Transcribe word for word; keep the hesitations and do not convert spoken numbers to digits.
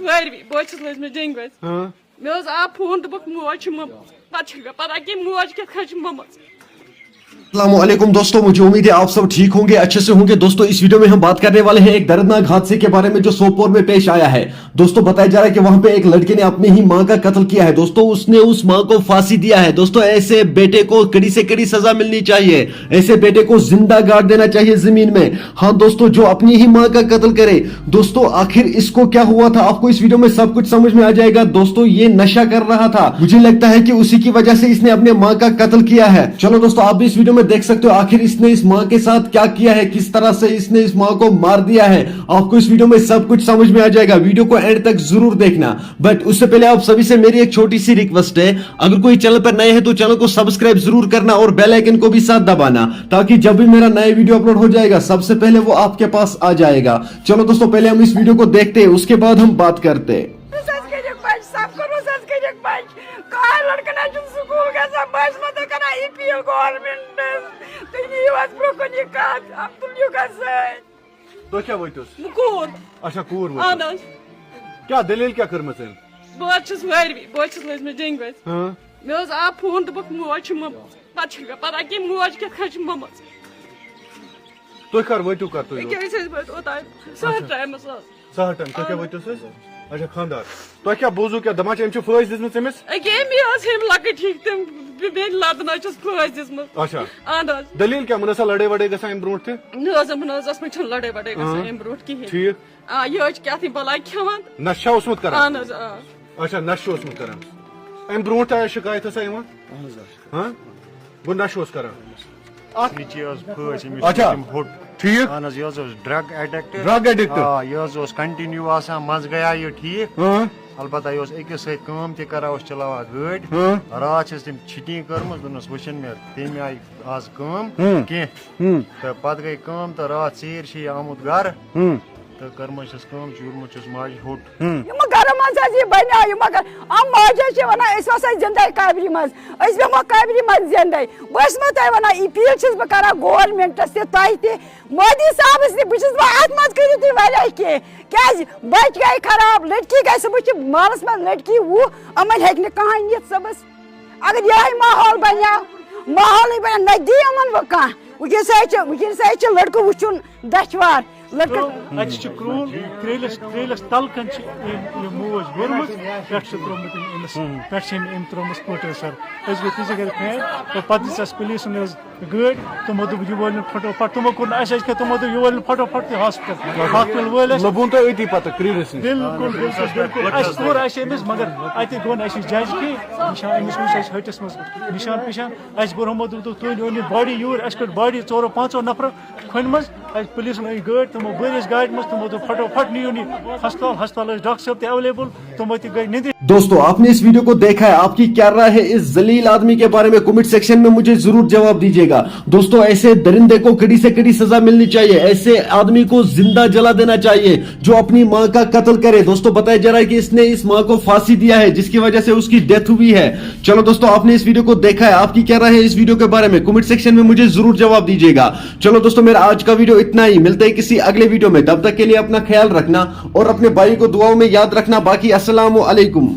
ساروی، بہٕ حظ چھَس لٔجمٕژ جنٛگہِ وَژِ۔ ہاں۔ مےٚ حظ آو فون، دوٚپُکھ، موج چھِ مٔمٕژ۔ پَتہٕ چھَکھ مےٚ پَتہ کہِ موج کِتھ کٔنۍ چھِ مٔمٕژ۔ السلام علیکم دوستو، مجھے امید ہے آپ سب ٹھیک ہوں گے، اچھے سے ہوں گے۔ دوستو، اس ویڈیو میں ہم بات کرنے والے ہیں ایک دردناک حادثے کے بارے میں جو سوپور میں پیش آیا ہے۔ دوستو، بتایا جا رہا ہے کہ وہاں پہ ایک لڑکے نے اپنی ہی ماں کا قتل کیا ہے۔ دوستو، اس نے اس ماں کو پھانسی دیا ہے۔ دوستو، ایسے بیٹے کو کڑی سے کڑی سزا ملنی چاہیے، ایسے بیٹے کو زندہ گاڑ دینا چاہیے زمین میں۔ ہاں دوستو، جو اپنی ہی ماں کا قتل کرے۔ دوستو، آخر اس کو کیا ہوا تھا، آپ کو اس ویڈیو میں سب کچھ سمجھ میں آ جائے گا۔ دوستو، یہ نشہ کر رہا تھا، مجھے لگتا ہے کہ اسی کی وجہ سے اس نے اپنے ماں کا قتل کیا ہے۔ چلو دوستو، آپ بھی اس ویڈیو میں دیکھ سکتے ہو آخر اس نے اس ماں کے ساتھ کیا کیا ہے، کس طرح سے اس نے اس ماں کو مار دیا ہے۔ آپ کو اس ویڈیو میں سب کچھ سمجھ میں آ جائے گا، ویڈیو کو اینڈ تک ضرور دیکھنا۔ بٹ اس سے پہلے آپ سبھی سے میری ایک چھوٹی سی ریکویسٹ ہے، اگر کوئی چینل پر نئے ہیں تو چینل کو سبسکرائب ضرور کرنا اور بیل آئیکن کو بھی ساتھ دبانا، تاکہ جب بھی میرا نیا ویڈیو اپلوڈ ہو جائے گا، سب سے پہلے وہ آپ کے پاس آ جائے گا۔ چلو دوستو، پہلے ہم اس ویڈیو کو دیکھتے ہیں، اس کے بعد ہم بات کرتے ہیں۔ سَزکٔرِکھ بَچہِ، سَب کوٚرمُت سَزکٔرِکھ بَچہِ۔ کانٛہہ لٔڑکہٕ نہ چھُنہٕ سکوٗل گژھان، بہٕ ٲسٕس وۄنۍ دَپان، یہِ پیٖل گورمٮ۪نٛٹَس۔ تُہۍ نِیِو اَتھ برٛونٛہہ کُن یہِ کَتھ، اَتھ تُلِو کَتھ سۭتۍ۔ تُہۍ کیٛاہ وٲتِو؟ بہٕ کوٗر۔ اچھا، کوٗر وٲتِو۔ اَہَن حظ۔ کیٛاہ دٔلیٖل کیٛاہ کٔرمٕژ أمۍ؟ بہٕ حظ چھَس وٲروِ، بہٕ حظ چھَس لٔجمٕژ جنٛگہِ وَژِ۔ ہاں۔ مےٚ حظ آو فون، دوٚپُکھ، موج چھِ مٔمٕژ۔ پَتہٕ چھَکھ مےٚ پَتہ کہِ موج کِتھ کٔنۍ چھِ مٔمٕژ۔ تُہۍ کر وٲتِو کر تُہۍ یور؟ أکیٛاہ أسۍ ٲسۍ وٲتۍ اوٚتام سحر اچھا۔ ٹایمَس حظ۔ سحر ٹایم، تُہۍ کیٛاہ اَہَن حظ۔ وٲتِو سُہ؟ اچھا، خانٛدار۔ تۄہہِ کیٛاہ بوٗزوٕ، کیٛاہ دَپان چھِ أمۍ چھِ پھٲسۍ دِژمٕژ أمِس؟ أکیٛاہ أمۍ حظ، أمۍ لۄکٕٹۍ ہِکۍ تِم بے-، بیٚنہِ لَتہٕ نہ چھَس پھٲسۍ دِژمٕژ۔ اچھا۔ اَہَن حظ۔ دٔلیٖل کیٛاہ، مےٚ نہ سا لَڑٲے وَڑٲے گژھان اَمہِ برونٛٹھ تہِ؟ نہ حظ، یِمَن حظ ٲس، وۄنۍ چھَنہٕ لَڑٲے وَڑٲے گژھان اۭں۔ اَمہِ برونٛٹھ کِہیٖنۍ۔ ٹھیٖک۔ آ، یہِ حظ چھِ کیٛاہ تھٕے بَلاے کھٮ۪وان۔ نَشہٕ چھا اوسمُت کَران؟ اَہَن حظ، آ۔ اچھا، نَشہٕ چھُ اوسمُت کَران۔ اَمہِ برونٛٹھ تہِ آیا شِکایت ہسا یِوان؟ اَہَن حظ، آ۔ ہاں؟ گوٚو نَشہٕ اوس کَران۔ اَتھ یہِ چیٖز پھٲسۍ أمِس اچھا۔ تِم ہوٚٹ۔ ٹھیٖک۔ اَہَن حظ، یہِ حظ اوس drug addict۔ Drug addict۔ آ، یہِ حظ اوس continue آسان، منٛزٕ گٔیاو یہِ ٹھیٖک۔ ہاں۔ البتہ یہِ اوس أکِس سۭتۍ کٲم تہِ کَران، اوس چلاوان گٲڑۍ۔ ہاں۔ راتھ چھَس تٔمۍ چھِٹی کٔرمٕژ، دوٚپنَس، وۄنۍ چھَنہٕ مےٚ تَمہِ آیہِ آز کٲم ہُم۔ کینٛہہ۔ ہُم۔ تہٕ پتہٕ گٔے کٲم تہٕ راتھ ژیٖرۍ چھِ یہِ آمُت گرٕ۔ ہُم۔ تہٕ کٔرمٕژ چھَس کٲم، چوٗرمُت چھُس ماجہِ ہوٚٹ۔ ہُم۔ یِمو گرو منٛز حظ یہِ بنیو، یِمو گر-، یِم ماجہِ حظ چھِ وَنان، أسۍ وَسو زِندَے قبرِ منٛز، أسۍ بیٚہمو قبرِ منٛز زِندَے۔ بہٕ ٲسمو تۄہہِ وَنان، appeal چھَس بہٕ کران governmentس تہِ، تۄہہِ تہِ، مودی صاحبَس تہِ۔ بہٕ چھَس وَنان، اَتھ منٛز کٔرِو تُہۍ واریاہ کینٛہہ، کیٛازِ بَچہِ گٔے خراب، لٔڑکی گٔے، صُبحَس چھِ محلَس منٛز لٔڑکی وُہ، یِمَن ہیٚکہِ نہٕ کٕہٕنۍ نِتھ صُبحَس۔ اگر یِہوٚے ماحول بنیو، ماحولٕے بنیو، نہ دی یِمن وۄنۍ کانٛہہ۔ وٕنکیٚنس حظ چھِ، وٕنکیٚنس حظ چھِ لٔڑکہٕ وٕچھُن دَچھوار۔ لٔڑکہٕ تہٕ اَتہِ چھِ کرٛوٗل، کرٛیلِس، کرٛیلِس تَل کَن چھِ أمۍ یہِ موج وٲرمٕژ، پٮ۪ٹھ چھِ ترٛوومُت أمۍ أمِس، ہُم۔ پٮ۪ٹھ چھِ أمۍ، أمۍ ترٛوومُت پٲٹھۍ سَر۔ أسۍ گٔے تِژھِ گرِ فین، تہٕ پَتہٕ دِژ اَسہِ پُلیٖسَن حظ گٲڑۍ، تِمو دوٚپ، "یہِ وٲلِن پھٹوپھٹ"، تِمو کوٚر نہٕ اَسہِ، اَسہِ کیٛاہ، تِمو دوٚپ، "یہِ وٲلِن پھٹوپھٹ تہٕ ہاسپِٹل۔" ہاسپِٹل وٲلۍ اَسہِ۔ لوٚبوُن تۄہہِ أتی پَتہٕ کرٛیٖلِس نِش؟ بِلکُل، بِلکُل، بِلکُل۔ اَسہِ کوٚر اَسہِ أمِس، مگر اَتہِ گوٚو نہٕ اَسہِ یہِ جج کینٛہہ۔ نِشان، أمِس وٕچھ اَسہِ ۂٹِس منٛز نِشان پِشان۔ اَسہِ بوٚرمُت، دوٚپ، "تُہۍ أنِو یہِ باڈی یوٗرۍ۔" اَسہِ کٔڑ باڈی ژورو پانٛژو نفرو کھۄنہِ منٛز۔ اَسہِ پُلیٖسَن أنۍ گٲڑۍ، تِمو بٔرۍ أسۍ گاڑِ منٛز، تِمو دوٚپ، "پھٹوپھٹ نِیِو یہِ ہسپتال، ہسپتال ٲسۍ ڈاکٹر صٲب تہِ ایویلیبل۔" تِمو تہِ گٔے نِندرِ۔ دوستو، आपने इस वीडियो को देखा है, आपकी क्या राय है इस जलील आदमी के बारे में? कमेंट सेक्शन में मुझे जरूर जवाब दीजिएगा। दोस्तों, ऐसे दरिंदे को कड़ी से कड़ी सजा मिलनी चाहिए, ऐसे आदमी को जिंदा जला देना चाहिए जो अपनी माँ का कत्ल करे। दोस्तों, बताया जा रहा है कि इसने इस माँ को फांसी दिया है, जिसकी वजह से उसकी डेथ हुई है। चलो दोस्तों, आपने इस वीडियो को देखा है, आपकी क्या राय है इस वीडियो के बारे में? कमेंट सेक्शन में मुझे जरूर जवाब दीजिएगा। चलो दोस्तों, मेरा आज का वीडियो इतना ही, मिलते हैं किसी अगले वीडियो में, तब तक के लिए अपना ख्याल रखना और अपने भाई को दुआओं में याद रखना। बाकी अस्सलाम वालेकुम।